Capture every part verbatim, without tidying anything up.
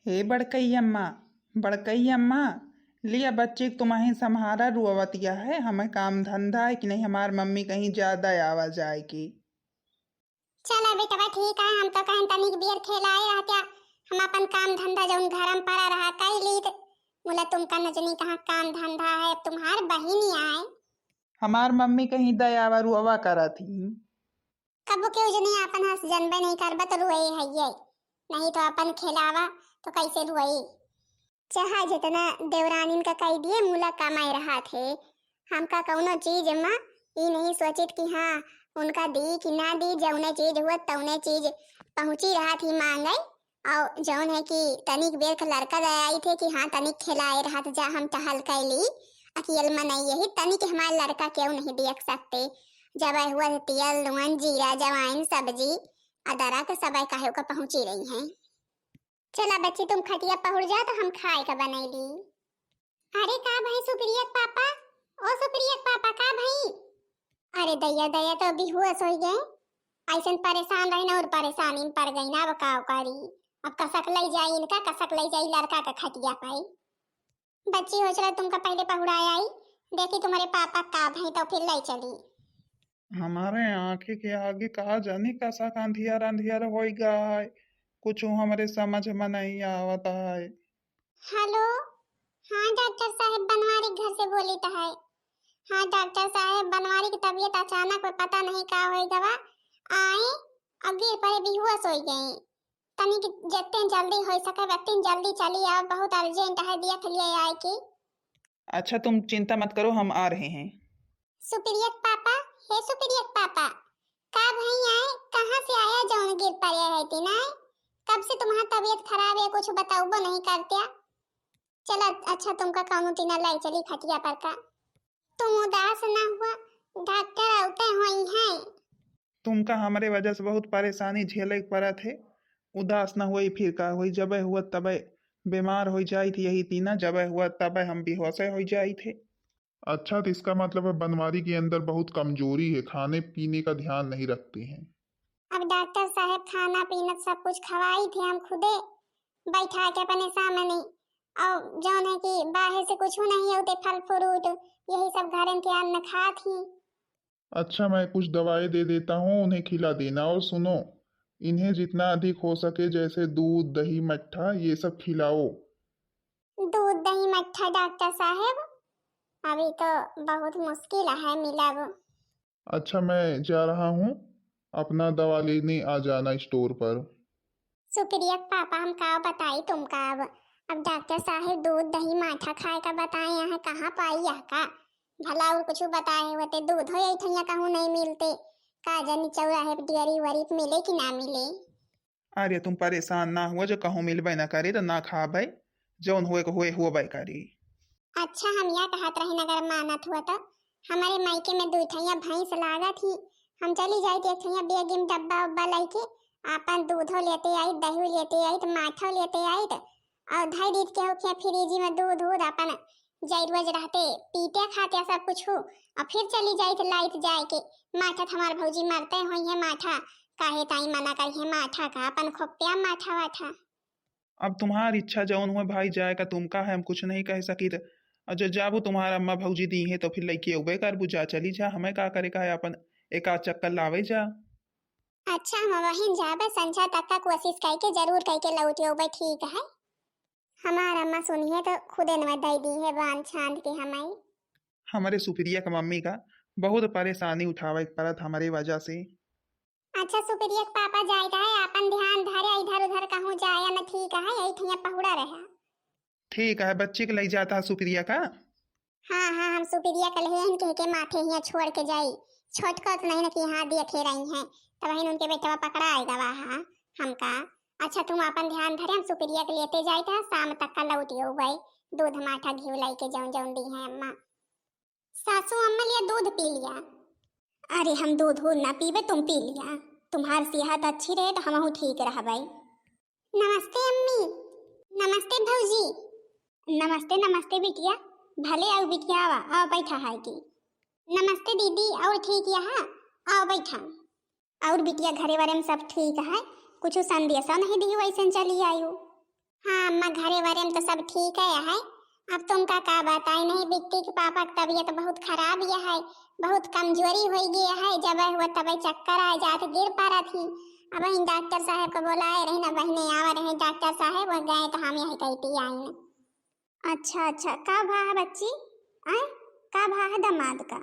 हे बड़कई अम्मा, बड़कई अम्मा, लिया बच्ची के तुम्हें संभारा, रुआवतिया है, हमें काम धंधा है कि नहीं, हमार मम्मी कहीं ज्यादा आवा जाए की। चला बेटवा, ठीक है, हम तो कहें तनिक बियर खेलाए रहत्या, हम अपन काम धंधा जौन घर में पड़ा रहा कई लीत। मुला तुमका नजनी कहाँ काम धंधा है, अब तुम्हार बहिनी आए। हमार मम्मी कहीं दयावा रुआवा करत ही। कबो केहू जनी आपन हंस जनबे नहीं करबा तो रुए है ये, नहीं तो अपन खेलावा तो कैसे रुए। चाहे जितना देवरानिन का कह दिए, मुला कमाए रहा थे। हमका कौनो चीज में ई नहीं सोचित कि हाँ, उनका दी कि ना दी, जौने चीज हुआ तौने चीज पहुँची रहा थी मांगे। और जौन है कि तनिक बेर के लड़का दे आई थे कि हाँ, तनिक खिलाए रहा था, जा हम टहल कैली, अकेल में नहीं यही तनिक हमारे लड़का क्यों नहीं देख सकते। जब हुआ थे तेल, नून, जीरा, जवाइन, सब्जी, अदरक सब काहे का पहुँची रही हैं। चला बच्ची, तुम खटिया पहुड़ जा तो हम खाए का बनैली। अरे का भई सुप्रिया के पापा, ओ सुप्रिया के पापा, का भई? अरे दैया दैया, तो बेहोश हो गए। ऐसन परेशान रही ना और परेशानी में पड़ गई ना, अब का करी? अब कसक ले जाई इनका, कसक ले जाई लड़का के खटिया पाई। बच्ची हो चला, तुमका पहले पहुड़ाए आई, देखी तुम्हारे पापा का भई तो फिर ले चली। हमारे आँखी के आगे का जानी कसक अंधियार अंधियार होई गा है, कुछ हमरे समझ में नहीं आवत है। हेलो, हाँ डॉक्टर साहेब, बनवारी घर से बोलित है। हाँ डॉक्टर साहेब, बनवारी की तबीयत अचानक में पता नहीं का होई गवा, आए और गिर पड़े, बेहोश होई गई। तनिक जितने जल्दी होई सके उतने जल्दी चली आओ, बहुत अर्जेंट है, देख लिए आए की। अच्छा, तुम चिंता मत करो, हम आ रहे हैं। सुप्रिया के पापा, हे सुप्रिया के पापा, का भई आए, कहाँ से आया जौन गिर पड़े है तीन आए? कब से तुम्हारा तबीयत खराब है, कुछ बताउबो नहीं करत्या। चला, अच्छा तुमका कौनो तीना लाई चली खटिया पर का। तुम उदास ना हुआ, डॉक्टर आउते होई हैं। तुमका हमरे वजह से बहुत परेशानी झेले के पड़त है। उदास न होई, फिर का होई, जबे हुआ तबे बीमार हो जाई थे यही तीना, जबे हुआ तबे हम बेहोशे हो जाई थे। अच्छा, तो इसका मतलब है बनवारी के अंदर बहुत कमजोरी है, खाने पीने का ध्यान नहीं रखते हैं। अब डॉक्टर साहब खाना पीना सब कुछ खवाई थे हम खुदे, बैठा के अपने सामने, और जौन है कि बाहर से कुछ नहीं होते, फल फ्रूट यही सब घरन के अन्न खात ही। अच्छा, मैं कुछ दवाई दे देता हूँ, उन्हें खिला देना। और सुनो, इन्हें जितना अधिक हो सके, जैसे दूध, दही, मट्ठा, ये सब खिलाओ। दूध, दही, मट्ठा डॉक्टर साहेब, अभी तो बहुत मुश्किल है मिलब। अच्छा, मैं जा रहा हूँ, अपना दवा लेने आ जाना स्टोर पर। सुप्रिया के पापा, हम का बताई तुमका अब। अब डॉक्टर साहेब दूध, दही, माठा खाए का बताए हैं, कहाँ पाई यह का? भला और कुछ बताए होते, दूध हो यही ठैया कहूँ नहीं मिलते, का जानी चौराहे पे डेयरी वेरी पे मिले कि ना मिले। अरे तुम परेशान ना हुआ, जो कहूँ मिलबे ना करे तो ना खाबे, जौन हुए को हुए होबे करे। अच्छा, हम यह कहत रही अगर मानत हुआ तो, हमारे मायके में दू ठैया भैंस लागत ही, हम चली जाइत एक ठैया बेगी में डब्बा उब्बा लेके, आपन दूधो लेते आइत, दही लेते आइत, माठो लेते आइत, और धई दीत के होखे फ्रिज में दूध उध, आपन जैरुआ जे रहते पीते खाते सब कुछ हो, और फिर चली जाइत लाइत जाए के। माठा तो हमार भौजी मरते होई है माठा, काहे ताई मना करी है माठा का, अपन खोप्या माठा वाठा। अब तुम्हार इच्छा जौन हुए भाई, जाए का तुम का है, हम कुछ नहीं कह सकित। और जो जाबू तुम्हार अम्मा भौजी दी है तो फिर लइके अउबे करबू, जा चली जा, हमें का करे का है, अपन एक आध चक्कर लावे जा। अच्छा, हम वहीं जाबे, संझा तक का कोशिश करके जरूर करके लौट अउबे, ठीक है? हमार अम्मा सुनिए तो खुदे न दे दी है बांध छांद के हमें। हमारे सुप्रिया के मम्मी का बहुत परेशानी उठावे के पड़त हमारे वजह से। अच्छा, सुप्रिया के पापा जाए का है, आपन ध्यान धरे, इधर उधर कहूँ जाए न, ठीक है, यही ठैया पहुड़ा रहे। ठीक है, बच्ची के ले जाता है सुप्रिया का। हाँ, हाँ, हम सुप्रिया के ले आइन कह के माथे हियाँ छोड़ के जाई। छोटका तो नहीं न कि हाँ देखे रही हैं, तब वहीं उनके बेटवा पकड़ा आएगा वहाँ हमका। अच्छा, तुम अपन ध्यान धरे, हम सुप्रिया के लेते जाए थे, शाम तक का लौट अउबे, दूध माठा घी लाई के जौन जौन दी है अम्मा। सासू अम्मा लिया दूध पी लिया। अरे हम दूध हो ना पीबे, तुम पी लिया, तुम्हार सेहत अच्छी रहे तो हमहू ठीक रहबे। नमस्ते अम्मी। नमस्ते भौजी। नमस्ते, नमस्ते बिटिया। भले आओ बिटिया, आवा, आओ बैठा है की। नमस्ते दीदी, और ठीक यहाँ, आओ बैठा। और बिटिया घरे वरे में सब ठीक है? कुछ संदेशा नहीं दी वैसे चली आयु? हाँ अम्मा, घरे वरे में तो सब ठीक है, है। अब तुमका का बताई, नहीं बिट्टी के पापा के तबीयत बहुत खराब यह है, बहुत कमजोरी होइ गई है, जब हुआ तब चक्कर आ जात, गिर पड़त ही। अब इन डॉक्टर साहब को बोलाए रही ना, बहने आवा रहे डॉक्टर साहब, वो गए तो हम यही कहती आई। अच्छा अच्छा, का भा है बच्ची? आय, का भा है दामाद का?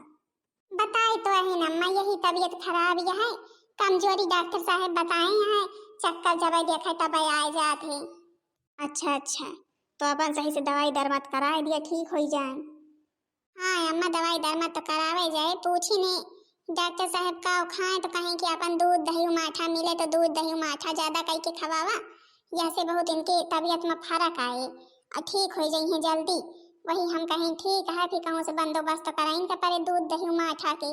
बताई तो है ना अम्मा, यही तबीयत खराब यह है, कमजोरी डॉक्टर साहब बताए हैं, चक्कर जब देखे तब आए जात है। अच्छा अच्छा, तो अपन सही से दवाई दरमत कराए दिया, ठीक होइ जाए। हाँ अम्मा, दवाई दरमत तो करावे जाए, पूछी ने डॉक्टर साहब का खाए तो कहें कि अपन दूध दही माठा मिले तो दूध दही माठा ज्यादा कई के खवावा, यह से बहुत इनकी तबीयत में फर्क आए और ठीक होइ जाइए जल्दी। वही हम कहें ठीक है, फिर कहूँ से बंदोबस्त कराइन के परे दूध दही माठा के।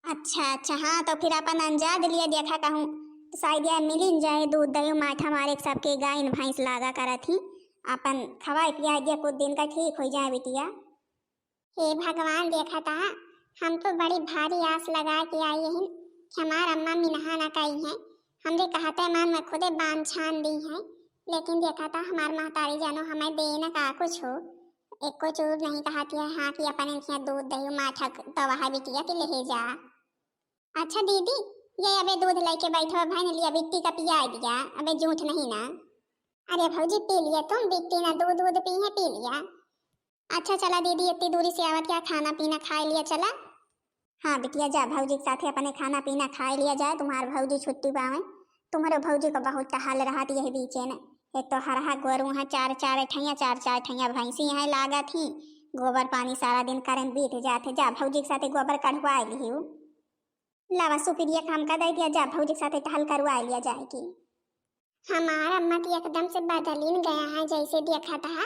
अच्छा अच्छा, हाँ तो फिर अपन अंजाद लिए देखा कहूँ तो शायद यह मिलिन जाए दूध दही माठा, हमारे सबके गायन भैंस लागा करत ही, अपन खवाए पियाए दिया कुछ दिन का ठीक होइ जाए बिटिया। हे भगवान, देखा था, हम तो बड़ी भारी आस लगा के आई हन कि हमार अम्मा मिनहा ना कई हैं, हमरे कहते मन में खुदे बांध छान दी हैं, लेकिन देखा था हमार महतारी जानो हमें दे न का कुछ हो, एको चूर नहीं कहती है हाँ कि अपन इनके दूध दही माठा तो वहा बिटिया के ले जा। अच्छा दीदी, ये अबे दूध लेके बैठो, बहन लिया बिट्टी का पिया दिया, अबे झूठ नहीं ना। अरे भौजी पी लिया तुम, बिट्टी ना दूध दूध पी है, पी लिया। अच्छा चला दीदी, इतनी दूरी से आवत क्या, खाना पीना खाए लिया चला। हाँ बिटिया जा, भौजी के साथे अपने खाना पीना खाए लिया जाए, तुम्हार भौजी छुट्टी पावे। तुम्हारे भौजी को बहुत टहल रहत यही बीचे ने, एक तो हरहा गोरू है, चार चार ठैया, चार चार ठैया भैंसी हैं लागत ही, गोबर पानी सारा दिन करे में बीत जात है। जा भौजी के साथे गोबर कढ़वाए लिहू। लावा सुपीरिया काम का दे दिया, जा भौजी के साथे टहल करवाए लिया जाए की। हमार अम्मा तो एकदम से बदलिन गया है, जैसे देखा था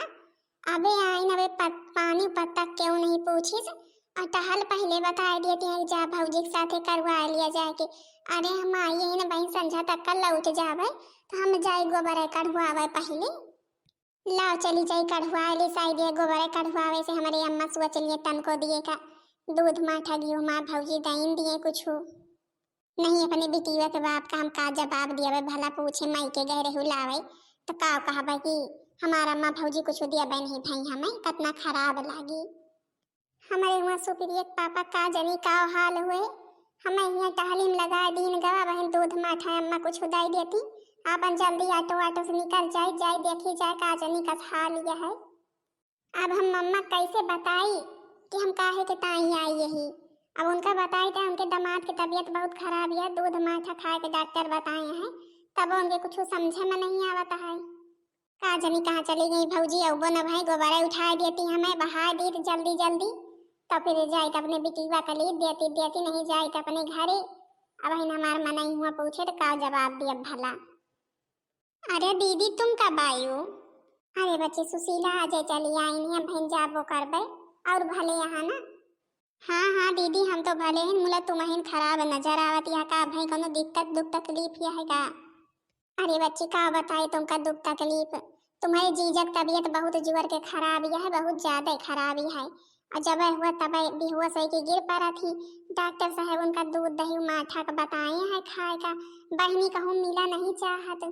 अबे आइन अबे पत-, पानी पत्ता क्यों नहीं पूछिस और टहल पहले बताए देती है, जा भौजी के साथे करवा लिया जाए के। अरे हम आई है ना बहन, संझा तक का लौट जावे तो हम जाए गोबर कढ़वावे पहले। लाओ चली जाई कढ़वा ले, शायद ये गोबर कढ़वावे से हमारे अम्मा सोच लिए तनको दिए का दूध माठा घी हमार भौजी दइन दिए कुछ। नहीं, अपने बिटिया के बाप का हम का जवाब दियावे, भला पूछे माई के गए रहू लावे, तो का कहबे कि हमार अम्मा भौजी कुछ दियावे नहीं भाई, हमें कितना खराब लागी। हमारे हुआ सुप्रिया के पापा का जनी का हाल हुए, हमें हियाँ टहली में लगा दीन गवा, बहन दूध माठा अम्मा कुछ उदाई देती, आपन जल्दी ऑटो ऑटो से निकल जाए, जाए देखी जाए का जनी का हाल यह है। अब हम मम्मा कैसे बताई कि हम काहे के ताई आई यही। अब उनका बताई तो उनके दामाद के तबीयत बहुत खराब है, दूध माठा खाए के डॉक्टर बताए हैं, तब उनके कुछ समझे में नहीं आवत है। का जनी कहाँ चली गई भौजी, अउबो न भाई, गोबरे उठाए देती हमें, बहाए दी जल्दी जल्दी, तो फिर जाए तो अपने बिटिया का लीद देती देती, नहीं जाए तो अपने घरे। अब हिन हमार मनई हुआ पूछे तो का जवाब दिया भला। अरे दीदी, तुम कब आयु? अरे बच्ची सुशीला, अजय चली आइन है, बहन जाबो करबे। और भले यहाँ ना? हाँ हाँ दीदी, हम तो भले हैं, मुला तुम अहिन खराब नजर आवत या का भाई, कोनो दिक्कत दुख तकलीफ या है का? अरे बच्ची, का बताई तुमका दुख तकलीफ, तुम्हारे जीजा के तबीयत बहुत जोर के खराब या है, बहुत ज्यादा खराब या है। और जब हुआ तब बेहोश होके गिर पड़ा थी। डॉक्टर साहब उनका दूध दही माठा का बताए हैं खाए का, बहनी कहूँ मिला नहीं चाहत।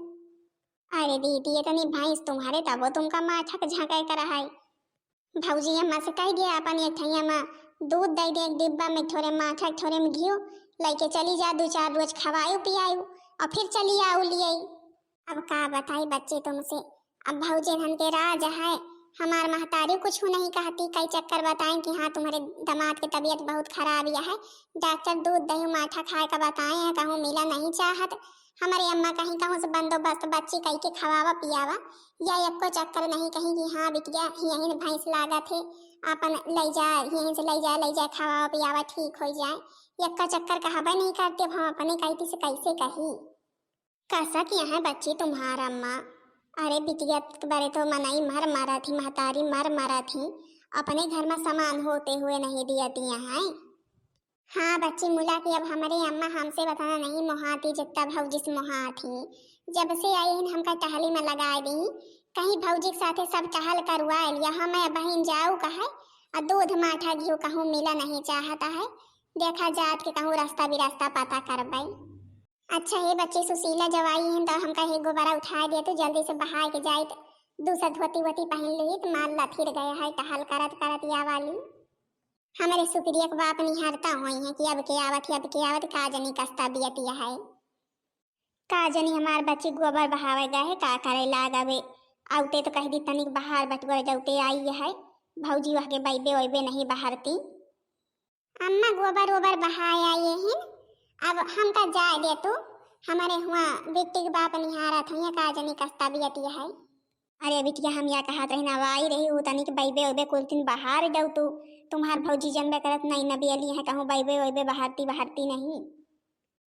अरे दीदी, इतनी भैंस तुम्हारे, तबो तुमका माठा के झांके कर है। भौजी अम्मा से कह गया अपन एक ठैया में दूध दे दे, एक डिब्बा में थोड़े माठा, थोड़े में घियो, लेके चली जा, दो चार रोज खवायु पियायु और फिर चली आऊ लिए। अब का बताई बच्चे तुमसे, अब भौजी धन के राज है, हमार महतारी कुछ नहीं कहती, कई चक्कर बताएं कि हाँ तुम्हारे दामाद के तबीयत बहुत खराब या है, डॉक्टर दूध दही माठा खाए का बताए हैं, कहूँ मिला नहीं चाहत। हमारे अम्मा कहीं कहूँ से बंदोबस्त बच्ची कई के खवावा पियावा, या एको चक्कर नहीं कहीं कि हाँ बिटिया यही भैंस लागत है, अपन ले जा, यहीं से ले जा, ले जा, खवावा पियावा ठीक हो जाए, एको चक्कर कहबे नहीं करती। अब हम अपने कहती से कैसे कही? कसा किया है बच्ची तुम्हार अम्मा? अरे बिटिया के बरे तो मनई मर मरत ही, महतारी मर मरत ही, अपने घर में सामान होते हुए नहीं दिया दिया है। हाँ बच्ची मुला की अब हमारे अम्मा हमसे बताना नहीं मोहाती, जितना भौजी से मोहात ही। जब से आई हिन हमका टहली में लगाए दी, कहीं भौजी के साथे सब टहल करवा लिया, हम बहन जाऊ कहे, और दूध माठा घियो कहूँ मिला नहीं चाहता है। देखा जात के कहूँ रास्ता बिरास्ता पता करबई। अच्छा हे बच्ची सुशीला, जब आई हैं तो हमका हे गोबरा उठाए दे, तू जल्दी से बहाए के जाइत, दूसर धोती वोती पहन ली, तो माल लथिर गए है टहल करत करत या वाली। हमरे सुप्रिया के बाप निहारता होई हैं कि अब के आवत है, अब के आवत, का जनी कस्ता बियतिया है। का जनी हमार बच्ची गोबर बहावे गए है, का करे लाग अबे आउते तो कह दी तनिक बहार बटुआ जौते आई है, भौजी वह के बैबे वैबे नहीं बहारती। अम्मा गोबर ओबर बहाए आई हिन, अब हमका जाए दे तू, हमरे हुआ बिट्टी के बाप निहारत हैं, का जनी कस्ता बियतिया है। अरे बिटिया, हम या कहत रही ना, वाई रही उ तनिक बैबे ओबे कुल तीन बहार जाऊ तू, तुम्हार भौजी जनबे करत नहीं न बियली है, कहूँ बैबे ओबे बहारती बहारती नहीं।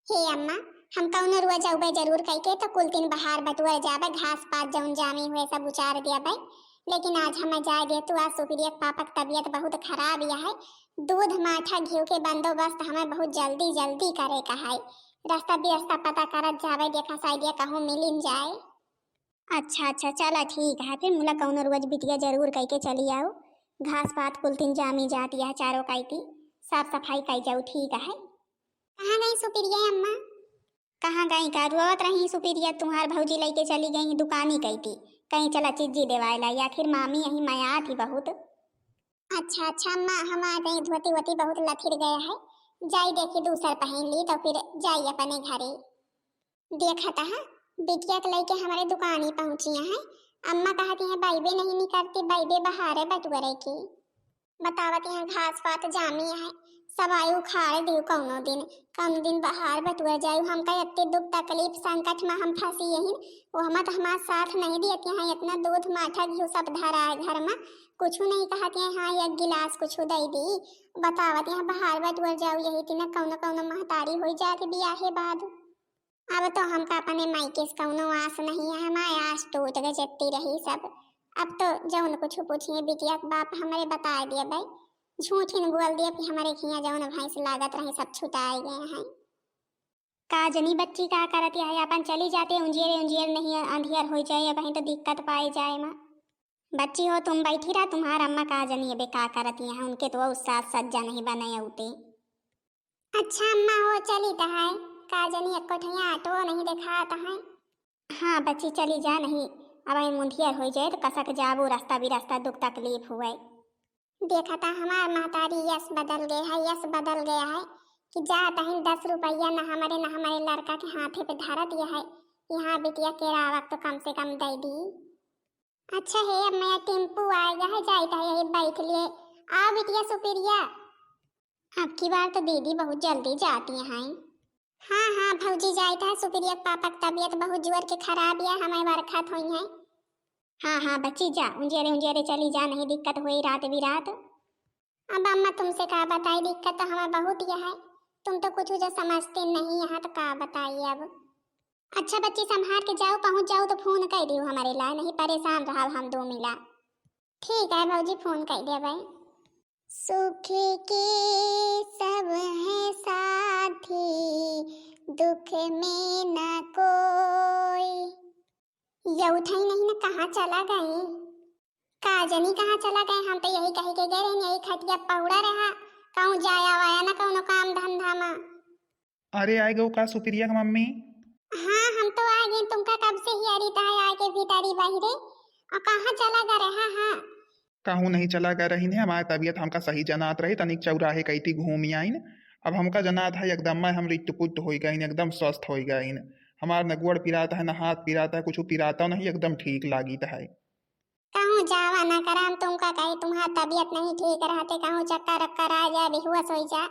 हे अम्मा, हम कौनो रुआ जाऊबे जरूर कइके तो कुल तीन बहार बटुआ जाबे, घास पात जौन जामी हुए सब उचार दियाबे, लेकिन आज हमें जाए दे तू, आज सुप्रिया के पापा के तबीयत बहुत खराब या है, दूध माठा घिउ के बंदोबस्त हमें बहुत जल्दी जल्दी करे का है, रास्ता बिरस्ता पता करत जाबे, देखा शायद या कहूँ मिलिन जाए। अच्छा, अच्छा, चला ठीक है, फिर मुला कौनो रोज बिटिया जरूर कइके चली आओ। घास पात कुल तीन जामी जाती है चारों काइती, साफ सफाई कई जाऊ, ठीक है। कहाँ गई सुपिरिया अम्मा? कहाँ गई का, रोवत रही सुपिरिया, तुम्हार भौजी लइके चली गई दुकानी कइती, कहीं चला चिज्जी देवाए लाई, आखिर मामी यही मया थी बहुत। अच्छा, अच्छा अम्मा, हमार कहीं धोती वोती बहुत लथिर गया है, जाई देखी दूसर पहन ली तो फिर जाई अपने घरे। देखत है, बिटिया के लइके हमरे दुकानी पहुँची हैं। अम्मा कहती हैं, "बैबे नहीं निकलती, बैबे बहारे बटुअरे की।" बतावत हैं, "घास पात जामी है, सब आयु उखाड़ दियो कौनो दिन, कौनो दिन बहार बटुअर जायु। हमका इतने दुख तकलीफ संकट में हम फंसी यही, वो हम तो हमार साथ नहीं देती हैं। इतना दूध माठा घिउ सब धरा है घर में, कुछ नहीं कहती हैं, हाँ एक गिलास कुछ दे दी।" बतावत हैं, "बहार बटुअर जाऊ, यही तीन कौनो कौनो महतारी हो जाती बियाहे बाद।" अब तो हमका अपने मायके से कौनो आस नहीं है, हमारे आस टूट गए, जितनी रही सब। अब तो जौन कुछ पूछिए बिटिया के बाप हमरे बताए दिए भाई, झूठिन बोल दिए कि हमरे खिया जौन भैंस लागत रहे सब छुटाए गए हैं। का जनी बच्ची का करत है, अपन चली जाते उंजियर उंजियर नहीं अंधियर हो जाए, अब तो दिक्कत पाए जाए माँ। बच्ची हो तुम बैठी रहा, तुम्हार अम्मा का जनी अबे का करत है, उनके तो उ साज सज्जा नहीं बने उते। अच्छा अम्मा हो, चली त है, का जनी एको ठैया ऑटो नहीं देखात है। हाँ बच्ची, चली जा, नहीं अब मुंधियर हो जाए तो कसक जाबू, रास्ता बिरास्ता दुख तकलीफ हुए। देखा था हमार महतारी यस बदल गए है, यस बदल गया है कि जात है दस रुपया न हमारे न हमारे लड़का के हाथे पे धरा दिया है। यहाँ बिटिया के रावक तो कम से कम दे दी। अच्छा है, अब मैं टेम्पू आएगा है, जाइत है यही बैठ लिए। आओ बिटिया सुपिरिया। अब की बार तो दीदी बहुत जल्दी जाती हैं। हाँ, हाँ भौजी, जाइत है, सुपिरिया के पापा के तबीयत बहुत जोर के खराब है, हमें बरखत हुई है। हाँ, हाँ बच्ची जा, उंजेरे उंजेरे चली जा, नहीं दिक्कत हुई रात बिरात। अब अम्मा तुमसे का बताई, दिक्कत तो हमें बहुत यह है, तुम तो कुछ जो समझते नहीं यहाँ तो का बताइए अब। अच्छा बच्ची, संभार के जाओ, पहुँच जाओ तो फोन कर दियो हमारे ला, नहीं परेशान रहा हम दो मिला। ठीक है भौजी, फोन कर दे भाई। सुख के सब है साथी, दुख में न कोई। ये उठाई नहीं न, कहाँ चला गए? का जनी कहाँ चला गए? हम तो यही कही के गए रहे, यही खटिया पहुड़ा रहा, कहूँ जाया वाया न कौनो काम धंधा में। अरे, आए गो का सुपिरिया के मम्मी? हाँ, हम तो आ गए, तुमका कब से ही अरित है आके भीतरी बाहरे। और कहाँ चला गए रहा? हाँ, हाँ। कहूँ नहीं चला गए रही ने, हमार तबीयत हमका सही जनात रही, तनिक चौराहे कइती घूमी आइन। अब हमका जनात है एकदम मैं हम रित्त पुत्त होई गइन, एकदम स्वस्थ होई गइन। हमार न गोड़ पिरात है, न हाथ पिरात है, कुछ पिराता नहीं, एकदम ठीक लागित है। कहूँ जावा ना करा, हम तुमका कही तुम्हार तबीयत नहीं ठीक रहते, कहूँ चक्कर वक्कर आ जाए, बेहोश हो जा,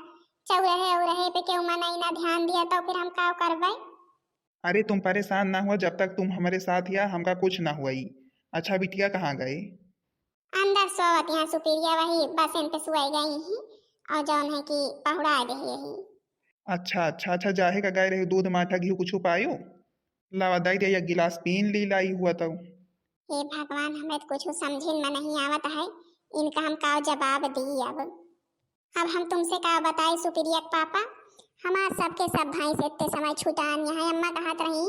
चौराहे उराहे पे केहू मनई ना ध्यान दिया तो फिर हम का करबे? अरे तुम परेशान ना हुआ, जब तक तुम हमरे साथ या हमका कुछ ना हुई। अच्छा बिटिया कहाँ गए? अंदर सोवत यहाँ सुपिरिया वही बसेन पे सुआई गई ही और जौन है कि पहुड़ा दे यही। अच्छा अच्छा अच्छा, जाहे का गए रहे दूध माठा घी कुछ पायो? लावा दाई दे एक गिलास पीन ली लाई हुआ तो। हे भगवान, हमें तो कुछ समझिन में नहीं आवत है, इनका हम का जवाब दी अब। अब हम तुमसे का बताई सुपिरिया के पापा, हमार सबके सब भैंस इतने समय छुटान यहाँ अम्मा कहत रही,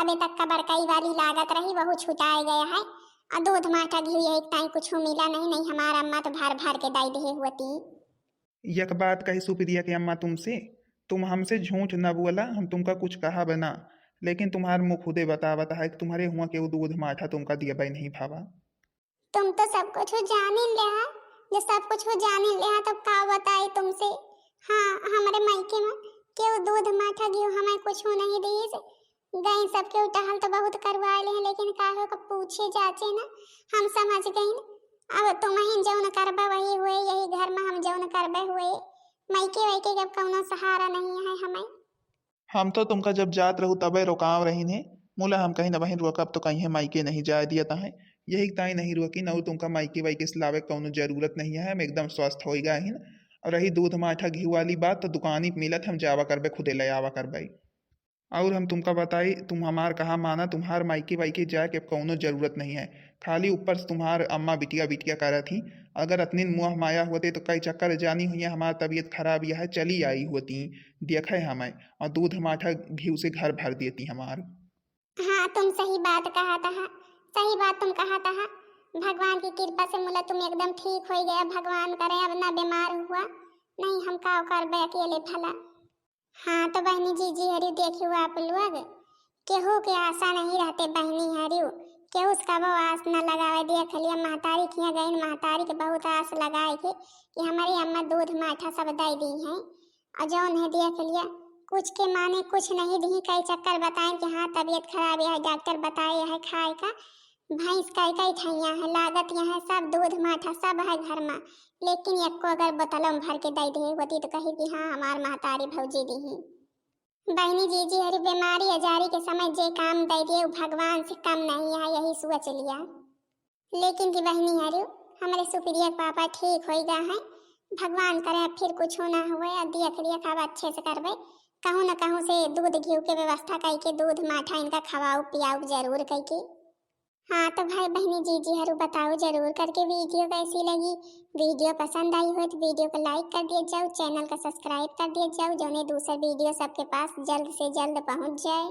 अबे तक का बड़कई वाली लागत रही, वहू छुटाए गया है। और दूध माठा घी यही ताई कुछ मिला नहीं, नहीं हमार अम्मा तो भर भर के दाई दे होती। एक बात कही सुपिरिया के अम्मा तुमसे, तुम हमसे झूठ न बोला, हम तुमका कुछ कहा बना, लेकिन तुम्हार मुँह खुदे बतावत है कि तुम्हारे हुआ केहू दूध माठा तुमका दिया नहीं भावा। तुम तो सब कुछ जानिन लेहा, जो सब कुछ जानिन लेहा, तब का बताई तुमसे। हाँ, हमरे मायके में केहू दूध माठा घिउ हमें कुछ नहीं दीस। गई सबके टहल तो बहुत करवाए लेहे, लेकिन का हो, कब पूछे जाचे ना, हम समझ गईन। अब तुमहिन जौन करबा वही हुए, यही घर में हम जौन करबे हुए, मायके वायके के अब कौनो सहारा नहीं है हमें। हम तो तुमका जब जात रहू तबे रोकाव रहीन है, मुला हम कहिन अबहिन रोकब तो कहिए मायके नहीं जाए दिया तहें, यही ताई नहीं रोकिन, और तुमका मायके वायके से लावे कौनो जरूरत नहीं है, हम एकदम स्वस्थ हो गए हिन। और रही दूध माठा घी वाली बात, तो दुकानी पे मिलत, हम जावा करबे, खुदे ले आवा करबे। और हम तुमका बताई, तुम हमार कहा माना, तुम्हार मायके वायके जाए के अब कौनो जरूरत नहीं है। खाली ऊपर से तुम्हार अम्मा बिटिया बिटिया करत ही, अगर अतनिन मुँह माया होते तो कई चक्कर जानी हुई, हमार तबीयत खराब यह चली आई होती, देखे हमें, और दूध माठा घी से घर भर देती हमार। हाँ, तुम सही बात कहा तहा, सही बात तुम कहा तहा। भगवान की कृपा से मुला तुम एकदम ठीक हो गया, भगवान करे अब ना बीमार हुआ, नहीं हम का करबे अकेले भला। हाँ तो बहनी जीजी हरिउ देखियो आप लोग, केहू के आशा नहीं रहते बहनी हरिउ, केहू से कबो आस न लगावे। देख लिया महतारी किया गई, महतारी के बहुत आस लगाए के कि हमारी अम्मा दूध माठा सब दे दी हैं। और जौन है देख लिया, कुछ के माने कुछ नहीं दी, कई चक्कर बताए कि हाँ तबीयत खराब है, डॉक्टर बताए है खाए का, भैंस कई कई ठैया है, लागत यहाँ सब दूध माठा सब है घर में, लेकिन एको अगर बोतलों में भर के दे दे होती तो कही कि हाँ हमार महतारी भौजी दी ही। बहनी जीजी हरी बीमारी अजारी के समय जे काम दे दिए उ भगवान से कम नहीं है, यही सोच लिया। लेकिन कि बहनी हरी हमरे सुप्रिया के पापा ठीक हो गए हैं, भगवान करे अब फिर कुछ ना हुए, और देख लिया अब अच्छे से करबे, कहूँ न कहूँ से दूध घी के व्यवस्था करके दूध माठा इनका खवाऊ पियाऊ जरूर करके। हाँ तो भाई बहनी जीजी हरू बताओ जरूर करके वीडियो कैसी लगी। वीडियो पसंद आई हो तो वीडियो को लाइक कर दिया जाओ, चैनल का सब्सक्राइब कर दिया जाओ, जौने दूसरा वीडियो सबके पास जल्द से जल्द पहुँच जाए।